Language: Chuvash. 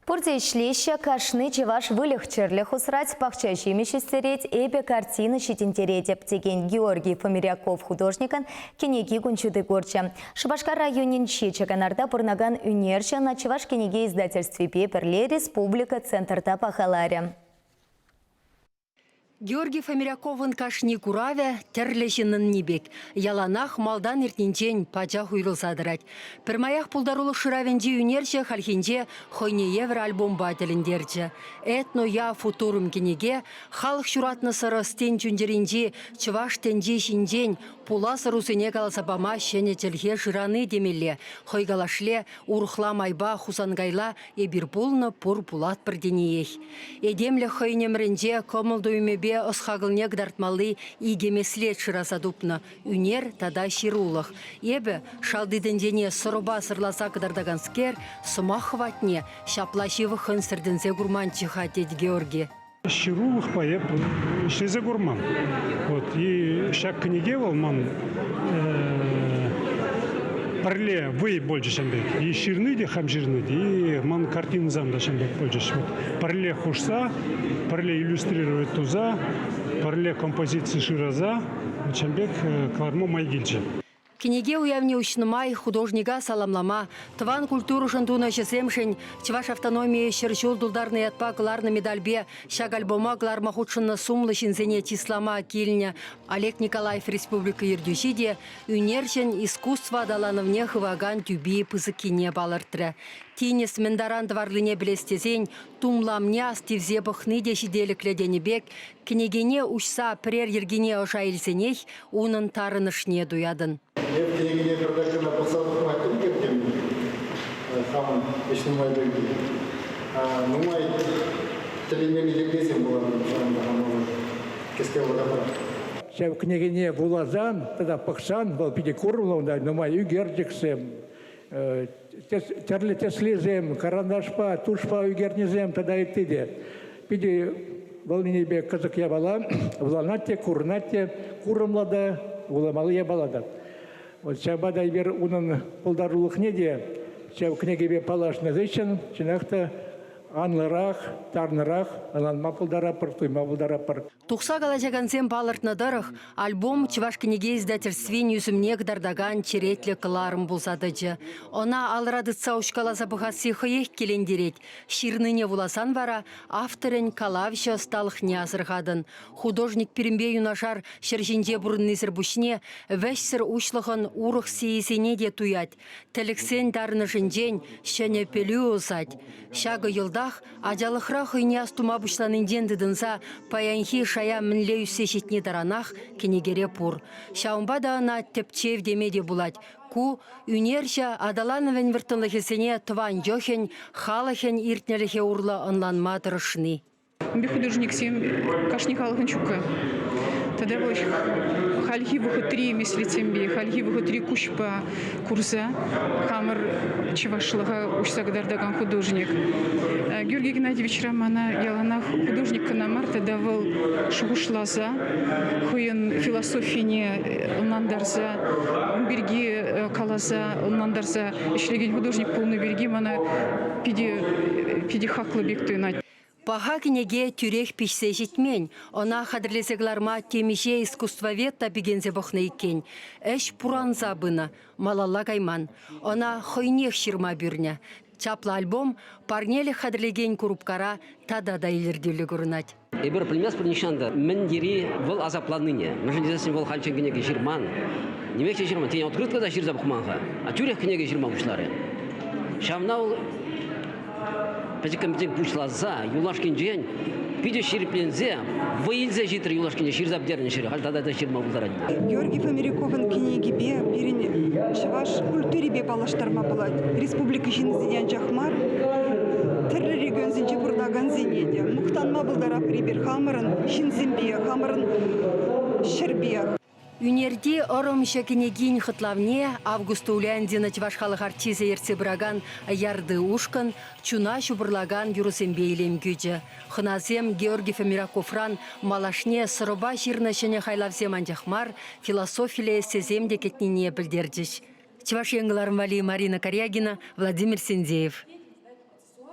Пурте ӗҫлеҫҫӗ, кашни чӑваш выльӑх-чӗрлӗх усрать, пахча ҫимӗҫ ӳстерет, эпӗ картина ҫитӗнтеретӗп, текен Георгий Фомиряков художникӑн кӗнеки кун ҫути курчӗ. Шупашкар районӗнчи Чаканарта пурӑнакан ӳнерҫӗ ӑна Чӑваш кӗнеке издательствипе пӗрле республика центрта пахаларӗ. Георгий Фомиряковӑн кашни куравӗ тӗрлӗ ҫыннӑнни пек, яланах малтан иртнинчен пачах уйрӑлса тӑрать. Пӗрмаях пултарулӑх шыравӗнчи ӳнерҫӗ хальхинче хӑйне евӗр альбомпа тӗлӗнтерчӗ. «Этно-я футурум» кӗнеке халӑх ҫуратнӑ сӑрӑ ӑстин чун-чӗринчи чӑваш тӗнчи ҫинчен пулас ӑрусене каласа пама ҫӗнӗ чӗлхе шырани темелле. Хӑй калашле, урӑхла майпа Хусанкайла эпир пулнӑ, пур пулатпӑр тениех. Этемлӗх хӑйӗн ӗмӗрӗнче кӑмӑл-туйӑмӗпе ӑс-хакӑлне кӑтартмалли икӗ меслет шыраса тупнӑ: ӳнер тата ҫырулӑх. Эпӗ, шалти тӗнчене сӑрӑпа сӑрласа кӑтартаканскер, сӑмах хӑватне ҫапла ҫывӑххӑн сӗртӗнсе курманччӗ-ха, тет Георги. Ҫырулӑхпа эп ӗҫлесе курман. Вот. И ҫак кӗнеке вӑл ман пӗрле вӑй пулчӗ ҫын пек. И ҫырни те хам ҫырни те, и ман картинӑсем та ҫын пек пулчӗҫ. Вот пӗрле хушса, пӗрле иллюстрировать туса, пӗрле композици шыраса ҫын пек кӑларма май килчӗ. Кӗнеке уявне уҫнӑ май художника саламлама, тӑван культурӑшӑн тунӑ ӗҫӗсемшӗн Чӑваш автономийӗ 100 ҫул тултарнӑ ятпа кӑларнӑ медальпе ҫак альбома кӑларма хутшӑннӑ сумлӑ ҫынсене чыслама килнӗ Олег Николаев республика ертӳҫи те ӳнерҫӗн искусство аталанӑвне хывакан тӳпи пысӑккине палӑртрӗ. Тинӗс мӗн таран тӑварлине пӗлес тесен тумламне астивсе пӑхни те ҫителӗклӗ тенӗ пек кӗнекене уҫса пӗрер йӗркине ӑша илсенех унӑн тарӑнӑшне туятӑн. Эп кӗнекене пӗртак кӑна пӑхса тухма ӗлкӗртӗм хамӑн ӗҫ нумай пирки. Нумай тӗлӗнмелли йӗркесем вулатӑм ҫавӑнпа хамӑн кӗске вӑхӑтра. Ҫав кӗнекене вуласан тата пӑхсан вӑл питӗ курӑмлӑ унта нумай ӳкерчӗксем, тӗрлӗ тӗслисем, карандашпа, тушпа ӳкернисем тата ытти те. Питӗ вӑл енӗпе кӑсӑк япала, вуланать те, курӑнать те, курӑмлӑ та, вуламалли япала та. Вот ҫавӑнпа та эпир унӑн пултарулӑхне те ҫав кӗнекепе паллашнӑ хыҫҫӑн чӑнах та анлӑрах, тарнӑрах ӑнланма пултаратпӑр, туйма пултаратпӑр. Тухса калаҫакансем палӑртнӑ тӑрӑх, альбом Чӑваш кӗнеке издательствин ӳсӗмне кӑтартакан черетлӗ кӑларӑм пулса тӑчӗ. Ӑна алра тытса уҫкаласа пӑхасси хӑех килентерет. Ҫырнине вуласан вара авторӗн калавҫӑ ӑсталӑхне асӑрхатӑн. Художник пирӗнпе юнашар ҫӗр ҫинче пурӑннисӗр пуҫне вӗҫсӗр уҫлӑхӑн урӑх сийӗсене те туять. Тӗлӗксен тарӑнӑшӗнчен ҫӗнӗ пӗлӳ ӑсать. Ҫакӑ йӑлтах ачалӑхра хӑйне астума пуҫланинчен тытӑнса паянхи шая мӗнле ӳссе ҫитни таранах кӗнекере пур. Ҫавӑнпа та ӑна тӗпчев теме те пулать. Ку ӳнерҫӗ аталанӑвӗн вӑрттӑнлӑхӗсене тӑван йӑхӗн, халӑхӗн иртнӗлӗхӗ урлӑ ӑнланма тӑрӑшни. Ун пек художниксем кашни халӑхӑн ҫукка. Тата вӑл хальхи вӑхӑтри меслетсемпе, хальхи вӑхӑтри куҫпа курса хамӑр чӑвашлӑха уҫса кӑтартакан художник. Георгий Геннадьевичра мана яланах художник кӑна мар, тата вӑл шухӑшласа хӑйӗн философине ӑнлантарса, ун пирки каласа ӑнлантарса ӗҫлекен художник пулнӑ пирки мана питӗ, питӗ хаклӑ пек туйӑнать. Паха кӗнеке тӳрех пиҫсе ҫитмен. Ӑна хатӗрлесе кӑларма темиҫе искусствовед та пикенсе пӑхнӑ иккен. Ӗҫ пуранса пынӑ, малалла кайман. Ӑна хӑйнех ҫырма пӳрнӗ. Чаплӑ альбом парнелӗх хатӗрлекен курупкара тата та илӗртӳллӗ курӑнать. Эпир пӗлместпӗр нихҫан та, мӗн тери вӑл асапланнине. Мӗншӗн тесен вӑл хальччен кӗнеке ҫырман. Нимех те ҫырман. Тен, открытка та ҫырса пӑхман-ха. А тӳрех кӗнеке ҫырма пуҫларӗ. Ҫавна вӑл пӗчӗккӗн-пӗчӗк пуҫласа юлашкинчен питӗ ҫирӗпленсе вӑй илсе ҫитрӗ юлашкинче ҫырса пӗтернӗ ҫӗре. Халь тата та ҫырма пултарать. Георгий Фомиряковӑн кӗнекипе пирӗн чӑваш культурипе паллаштарма пулать. Республика ҫыннисене анчах мар, тӗрлӗ регионсенче пурӑнакансене те мухтанма пултаратпӑр эпир хамӑрӑн ҫынсемпе, хамӑрӑн ҫӗрпе. Ӳнерти ӑрӑмҫӑ кӗнекин хӑтлавне Августа Уляндина чӑваш халӑх артисчӗ ертсе пыракан Ярды ушкӑн чуна ҫупӑрлакан юрӑсемпе илем кӳчӗ. Хӑнасем Георгий Фомираковран малашне сӑрӑпа ҫырнӑ ҫӗнӗ хайлавсем анчах мар, философиллӗ эссесем те кӗтнине пӗлтерчӗҫ. Чӑваш Ен кӑларӑм валли Марина Карягина, Владимир Сендеев.